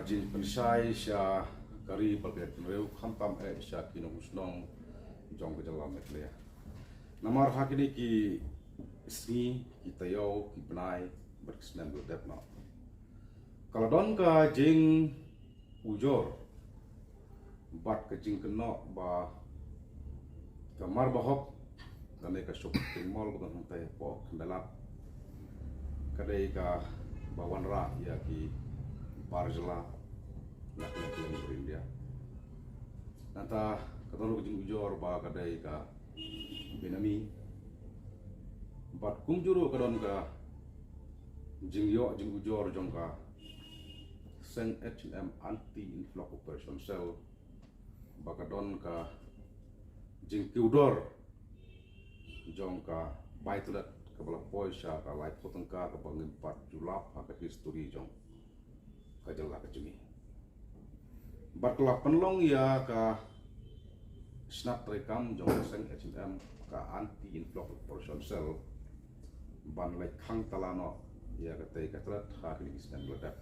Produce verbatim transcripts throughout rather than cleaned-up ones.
Jingpynshai sha ka ri bad ka jaitbynriew, khamtam eh sha ki nongshong shnong jong ka jylla Meghalaya. Namar ha kine ki sngi, ki taïew, ki bnai bad ki snem ba la dep noh, ka la don ka jingujor bad ka jingkynnoh ba ka Marbahok, kane ka shopping mall ba don hangtai hapoh Khyndailad, ka dei kaba wanrah ïa ki bar jylla na kylleng kylleng jong India. Nangta ka don ka jingujor ba ka dei ka Benami. Bad kumjuh ruh ka don ka jingïoh jingujor jong ka seng H and M Anti Influx Operation Cell, ba ka don ka jingkiew dor jong ka bai toilet kaba la poi sha ka laiphew tyngka, kaba ngim pat ju lap ha ka history jong ka jylla ka jong ngi. Bad ka la pynlong ïa ka snat treikam jong ka seng H and M, ka Anti Influx Operation Cell, ban leit khang tala noh ïa katei ka toilet ha kine ki snem ba la dep.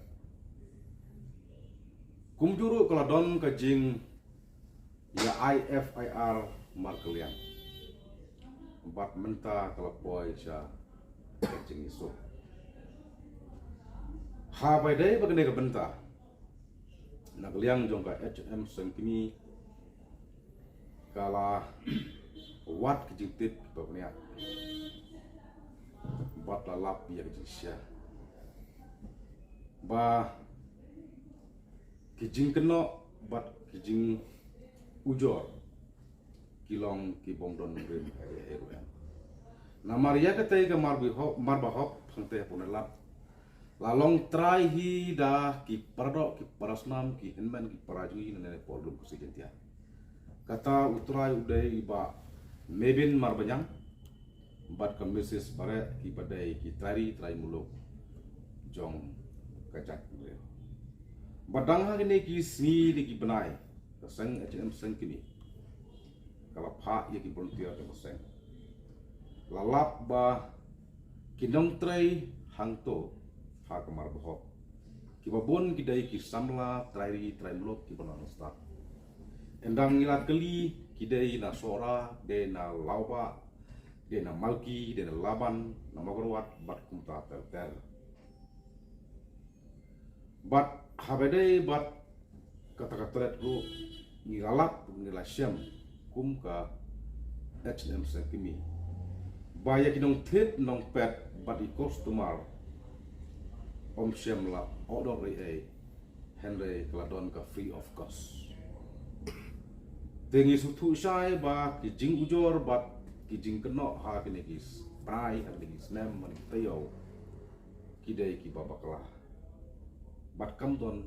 Kumjuh ruh ka la don ka jingïa ai F I R markylliang, bad mynta ka la poi sha ka jingïasoh. Haba ïadei bad kane ka bynta, na ka liang jong ka H and M Sengkmie, ka la wad ki jingtip kiba bniah bad la lap ïa ki jingshai ba ki jingkynnoh bad ki jingujor ki long ki bym don nongrim ha ei ei ruh em. Namar ïa katei ka Marbahok, Marbahok hangtei hapoh Khyndailad, la long trai hi da ki paradoh, ki parasnam, ki hynmen, ki para jong ngi na ne por lum ka sijin tia. Kata u trai u dei i Bah Mebin Marbaniang bad ka Missus Bareh, kiba dei ki trai ri trai muluk jong ka jaitbynriew. Bad dang ha kine ki sngi ne ki bnai, ka seng H and M Sengkmie ka la phah ïa ki volunteer jong ka seng. La lap ba ki nongtrei hangto ha ka Marbahok, kiba bun ki dei ki samla trai ri trai muluk kiba nongstad. Ynda ngi la kylli, ki dei na Sohra, dei na Lawbah, dei na Malki, dei na Laban, na Mawkyrwat bad kumta ter ter. Bad haba ïadei bad kata ka toilet ruh, ngi la lap, ngi la shem kum ka H and M Sengkmie ba ïa ki nongthied nongpet bad i customer ym shym la order ei ei, hynrei ka la don ka free of cost. Te ngi sngewthuh shai ba ki jingujor bad ki jingkynnoh ha kine ki bnai, ha kine ki snem, ha kine ki taïew, ki dei kiba bakla bad kam don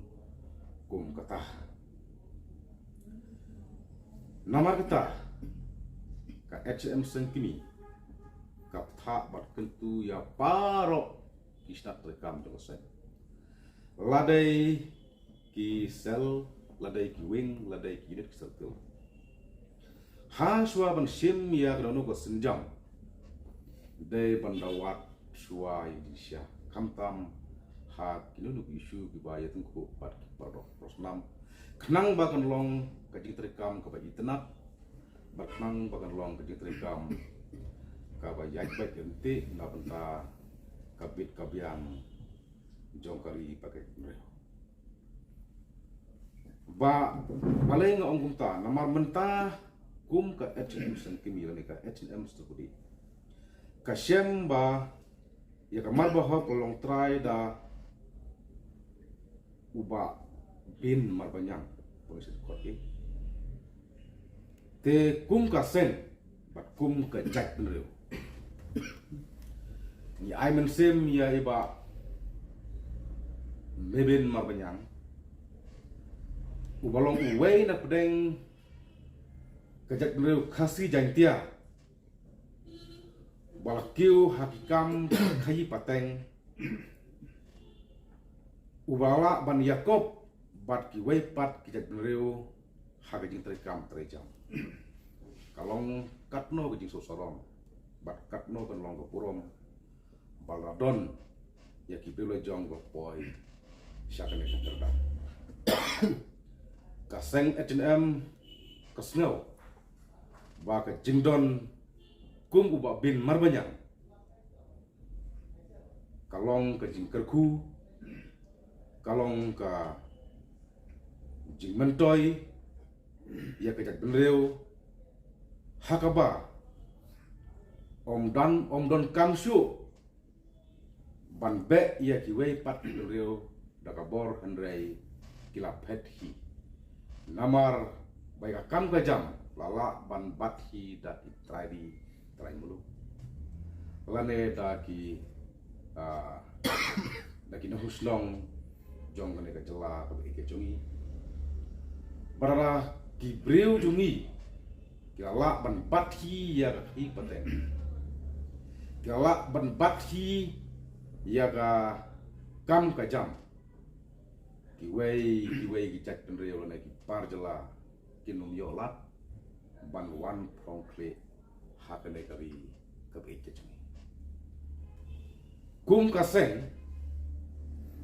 kum kata. Namar kata, ka H and M Sengkmie ka pynthah bad kyntu ïa baroh ki snat treikam jong ka seng, la dei ki cell, la dei ki wing, la dei ki unit ki circle. Ha shuwa ban shim ïa kano kano ka sienjam, dei ban da wad shuwa ïa ki jingshai, khamtam ha kino kino ki issue kiba ïatyngkhuh bad ki paradoh parasnam, khnang ba kan long ka jingtreikam kaba itynnad, bad khnang ba kan long ka jingtreikam kaba ïaid beit ryntih na bynta ka bit ka biang jong ka ri bad ka jaitbynriew. Ba, balei nga ong kumta, namar mynta kum ka H and M Sengkmie lane ka H and M Stukudi, ka shem ba ïa ka Marbahok ka long trai da u Bah Bin Marbaniang, pynshit kot i. Te kum ka seng bad kum ka jaitbynriew, ngi ai mynsiem ïa i Bah Mebin Marbaniang, uba long uwei na pdeng ka jaitbynriew Khasi Jaiñtia, ba la kiew ha ki kam khaïi pateng, uba lah ban ïakob bad kiwei pat ki jaitbynriew ha ka jingtreikam treijam. Ka long katno ka jingsngewsarong bad katno kan long ka burom ba la don ïa ki briew la jong ba poi sha kane ka kyrdan. Ka seng H N M ka sngew ba ka jingdon kum u Bah Bin Marbaniang ka long ka jingkyrkhu, ka long ka jingmyntoi ïa ka jaitbynriew, ha kaba ym don, ym donkam shuh ban beh ïa kiwei pat ki bynriew da ka bor, hynrei ki la phet hi. Namar ba ïa ka kam ka jam la lah ban bat hi da ki trai ri trai muluk, lane da ki, ah, da ki nongshong shnong jong kane ka jylla kaba ïeit ka jong ngi. Bad lada ki briew jong ngi ki la lah ban bat hi ïa ka kti pateng, ki la lah ban bat hi ïa ka kam ka jam, kiwei kiwei ki jaitbynriew lane ki par jylla kin ym ïoh lad ban wan prong khlieh ha kane ka ri kaba ïeit ka jong ngi. Kum ka seng,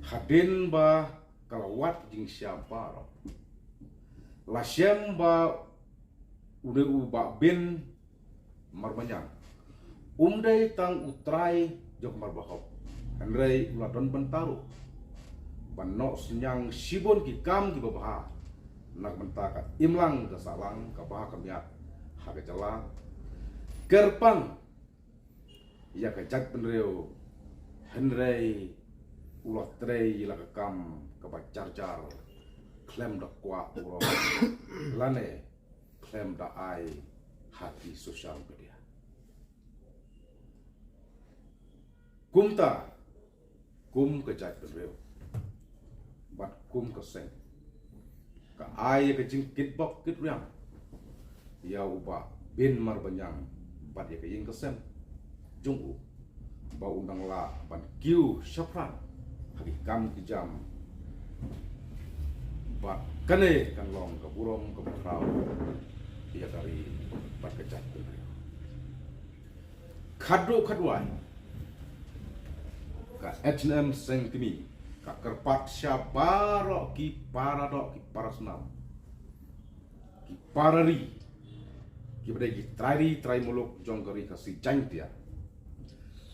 hadien ba ka la wad jingshisha baroh, la shem ba une u Bah Bin Marbaniang um dei tang u trai jong ka marbahok, hynrei u la don bynta ruh ban noh synñiang shibun ki kam kiba bha na ka bynta ka imlang ka sahlang, ka bha ka miat ha ka jylla, kyrpang ïa ka jaitbynriew, hynrei u la trei ïa la ka kam kaba jar jar, khlem da kwah burom lane khlem da ai ha ki social media. Kumta, kum ka jaitbynriew bad kum ka seng, ka ai ïa ka jingkitbok kitriang ïa u Bah Bin Marbaniang bad ïa ka ïing ka sem jong u, ba un dang lah ban kiew shaphrang ha ki kam ki jam. Bad kane kan long ka burom kaba khraw ïa ka ri bad ka jaitbynriew. Khatduh khatwai, ka H N M Seng Tmie ka kyrpad sha baroh ki para doh, ki para snam, ki para ri, kiba dei ki trai ri trai muluk jong ka ri Khasi Jaiñtia,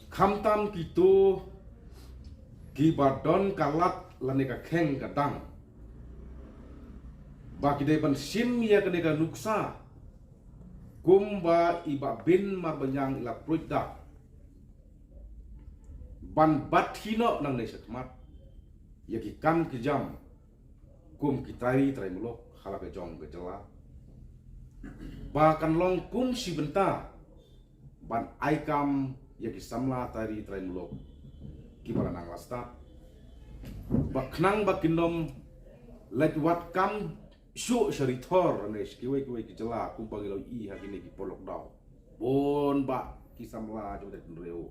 khamtam kito kiba don ka lad lane ka kheng ka dang, ba ki dei ban shim ïa kane ka nuksa kumba i Bah Bin Marbaniang i la pruid da, ban bat hi noh nangne shakhmat ïa ki kam ki jam kum ki trai ri trai muluk ha la ka jong ka jylla, ba kan long kum shi bynta ban ai kam ïa ki samla trai ri trai muluk kiba la nang la stad, ba khnang ba kin ym leit wad kam shuh sha ri thor ne sha kiwei kiwei ki jylla kumba ngi la ïohi ha kine ki por lockdown. Bun bah ki samla jong ka jaitbynriew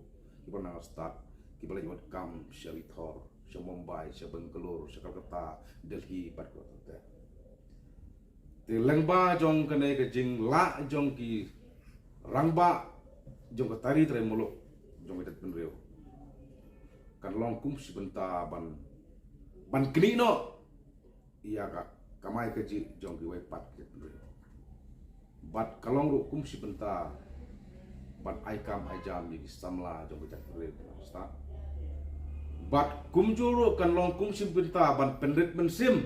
kiba nang la stad kiba leit wad kam sha ri thor, sha Mumbai, sha Bangalore, sha Kolkata, Delhi bad kiwei pat. Te lyngba jong kane ka jinglah jong ki rangbah jong ka trai ri trai muluk jong ka jaitbynriew, kan long kum shi bynta ban, ban knieh noh ïa ka kamai kajih jong kiwei pat ki jaitbynriew. Bad ka long ruh kum shi bynta ban ai kam ai jam ïa ki samla jong ka jaitbynriew. Bad kumjuh ruh kan long kum shi bynta ban pynrit mynsiem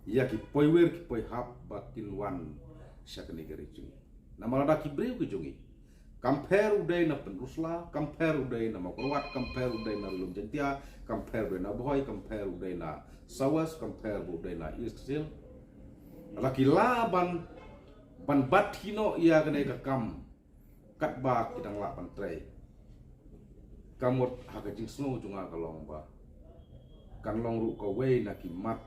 ïa ki poiwir ki poihap ba kin wan sha kane ka ri jong ngi. Namar lada ki briew ki jong ngi, kam pher u dei na Pynursla, kam pher u dei na Mawkyrwat, kam pher u dei na Ri Lum Jaiñtia, kam pher u dei na Bhoi, kam pher u dei na South West, kam pher u dei na East Khasi Hills, lada ki lah ban, ban bat hi noh ïa kane ka kam katba ki dang lah ban trei, ka mut ha ka jingsngew jong nga ka long ba kan long ruh kawei na ki mat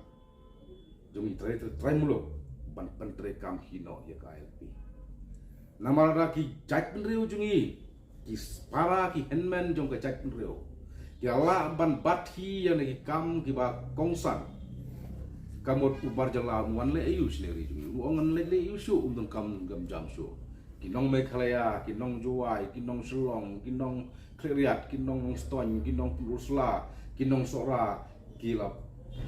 jong ngi trai, trai, trai muluk ban pyntreikam hi noh ïa ka I L P. Namar lada ki jaitbynriew jong ngi, ki para ki hynmen jong ka jaitbynriew, ki lah ban bat hi ïa kine ki kam kiba kongsan, ka mut u bar jylla um wan leh aiu sha kane ka ri jong ngi, um wan leh, leh aiu shuh, um donkam, um donkam jam shuh. Ki nong Meghalaya, ki nong Jowai, ki nong Shillong, ki nong Khliehriat, ki nong Nongstoiñ, ki nong Pynursla, ki nong Sohra, ki la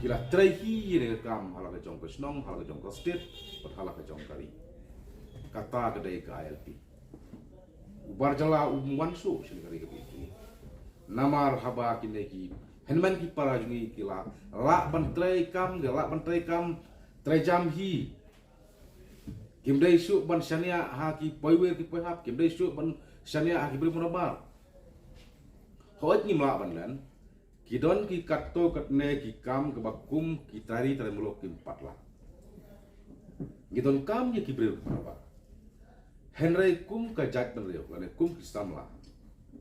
Ki la trei hi ïa ka kam ha la ka jong ka shnong, ha la ka jong ka state, bad ha la ka jong ka ri. Kata ka dei ka I L P. U Barjala um wan shuh sha ka ri ka bit. Namar haba kine ki hynmen ki para jong ngi ki la lah ban trei kam, ki lah ban trei kam, trei jam hi. Kim dei shuh ban shaniah ha ki poiwir ki poihap, kim dei shuh ban shaniah ha ki briew ba nabar. Hooid ngim lah ban len, ki don ki katto katne ki kam kaba kum ki trai ri trai muluk kim pat lah. Ngi donkam ïa ki briew ba nabar. Hynrei kum ka jaitbynriew, lane kum ki samla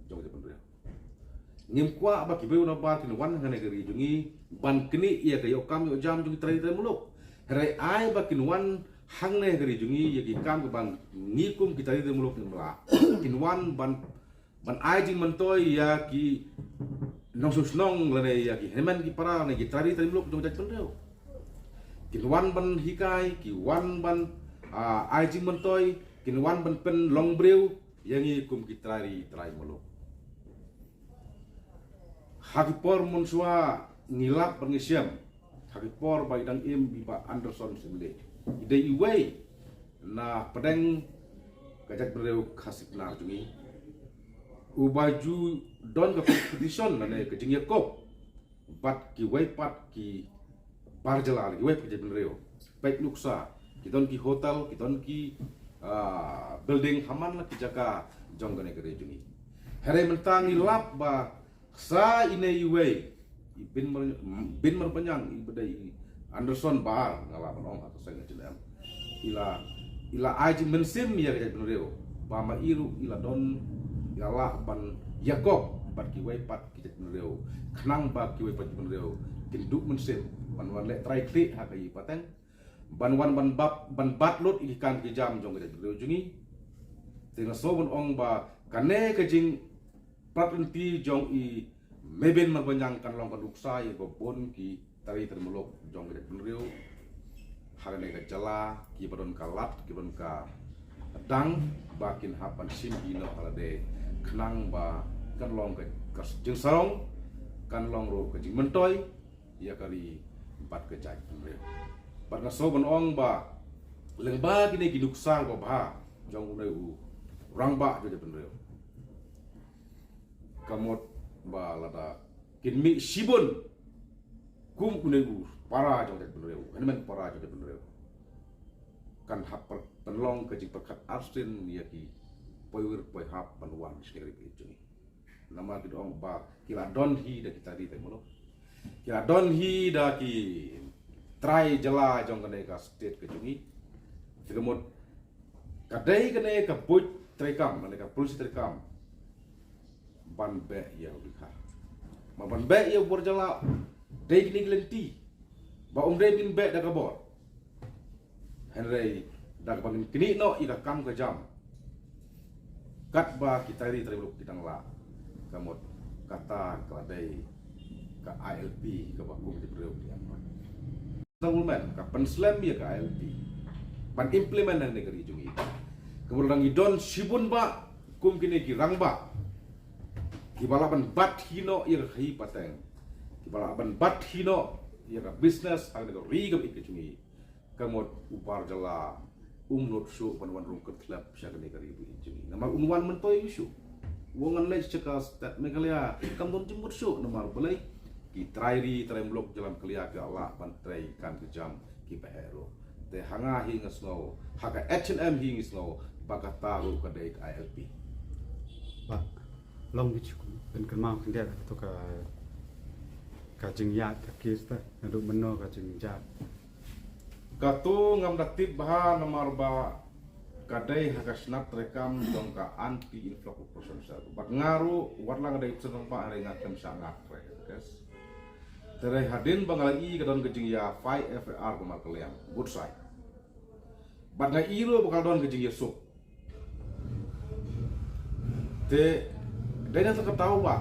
jong ka jaitbynriew, ngim kwah ba ki briew nabar kin wan hangne ka ri jong ngi ban knieh ïa ka ïoh kam ïoh jam jong ki trai ri trai muluk. Hynrei ai ba kin wan hangne ka ri jong ngi ïa ki kam kaba ngi kum ki trai ri trai muluk ngim lah. Kin wan ban, ban ai jingmyntoi ïa ki nongshong shnong lane ïa ki hynmen ki para lane ki trai ri trai muluk jong ka jaitbynriew. Kin wan ban hikai, ki wan ban, ah, ai jingmyntoi, kin wan ban pynlong briew ïa ngi kum ki trai ri trai muluk. Ha ki por mynshuwa ngi lap bad ngi shem, ha ki por ba i dang im i Bah Anderson Syiemlieh, i dei iwei na pdeng ka jaitbynriew Khasi Pnar jong ngi, uba ju don ka competition lane ka jingïakob bad kiwei pat ki Barjala, kiwei pat ki jaitbynriew. Peit nuksa, ki don ki hotel, ki don ki, ah, building ha man la ki jaka jong kane ka ri jong ngi. Hynrei mynta ngi lap ba sa ine iwei, i Bin Mar-, Bin Marbaniang, i ba dei i Anderson Bah, nga lah ban ong ha ka seng H N M. I la, i la ai jingmynsiem ïa ka jaitbynriew ba ma i ruh i la don, i la lah ban ïakob bad kiwei pat ki jaitbynriew, khnang ba kiwei pat ki jaitbynriew kin duh mynsiem ban wan leh trai khlieh ha ka i pateng, ban wan ban bap, ban bat lut ïa ki kam ki jam jong ka jaitbynriew jong ngi. Te nga sngew ban ong ba kane ka jingpynlong lynti jong i Me Bin Marbaniang kan long ka nuksa ïa ba bun ki trai ri trai muluk jong ka jaitbynriew ha kane ka jylla, ki ba don ka lad, ki ba don ka dang, ba kin hap ban shim hi noh ha lade, khnang ba kan long ka, ka jingsarong, kan long ruh ka jingmyntoi ïa ka ri bad ka jaitbynriew. Bad nga sngew ban ong ba lyngba kine ki nuksa ba bha jong une u rangbah jong ka jaitbynriew, ka mut ba lada kin mih shibun kum une u para jong ka jaitbynriew, hynmen para jong ka jaitbynriew, kan hap pynlong ka jingpyrkhat arsien ïa ki poiwir poihap ban wan sha ka ri jong ngi. Namar ki ong ba ki la don hi da ki trai ri trai muluk, ki la don hi da ki trai jylla jong kane ka state ka jong ngi. Te ka mut ka dei kane ka buit treikam, kane ka polisi treikam, ban beh ïa u dkhar, ma ban beh ïa u bor jylla. Dei kine ki lynti ba um dei ban beh da ka bor, hynrei da kaba ngin knieh noh ïa ka kam ka jam katba ki trai ri trai muluk ki dang lah. Ka mut kata ka dei ka I L P kaba kum ki briew ki em. Tang rumen ka pynslem ïa ka I L P ban implement hangne ka ri jong ngi. Ka mut dang i don shibun ba kum kine ki rangbah kiba lah ban bat hi noh ïa ka khaïi pateng, kiba lah ban bat hi noh ïa ka business hangne ka ri ka bit ka jong ngi. Ka mut u Barjala um nud shuh ban wan rung kyrtlep sha kane ka ri ba ïeit jong ngi. Namar un wan myntoi shuh. Wa ngan leit sha ka state Meghalaya kam don jingmut shuh namar balei ki trai ri trai muluk jylla Meghalaya ki lah ban trei kam ki jam kiba heh ruh. Te ha nga hi nga sngew, ha ka H N M hi nga sngew ba kata ruh ka dei ka I L P. Ba long ki chu pyn kynmaw khyndiat to ka, ka jingïaid ka kis ta naduh mynno ka jingjia. Kato ngam da tip bha namar ba ka dei ha ka shnat treikam jong ka Anti Influx Operation Cell. Bad nga ruh wat la nga dei pyrshang ba hynrei nga khlem shah nga trei. Te hynrei hadien ba nga la i ka don ka jingïa file F I R ba markylliang, both side. Bad nga i ruh ba ka don ka jingïasuk. Te dei na kata ka daw ba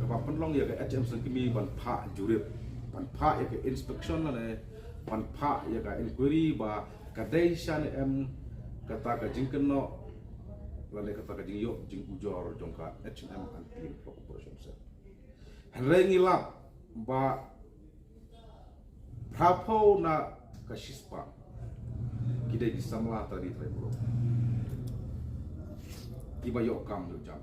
kaba pynlong ïa ka H M Sengkimi ban phah jurip, ban phah ïa ka inspection lane ban phah ïa ka inquiry ba ka dei shane em kata ka jingkynnoh lane kata ka jingïoh jingujor jong ka H M Anti Influx Operation Cell. Hynrei ngi lap ba Phra phew na ka shispah ki dei ki samla ha ri Trai Murong kiba ïoh kam ïoh jam.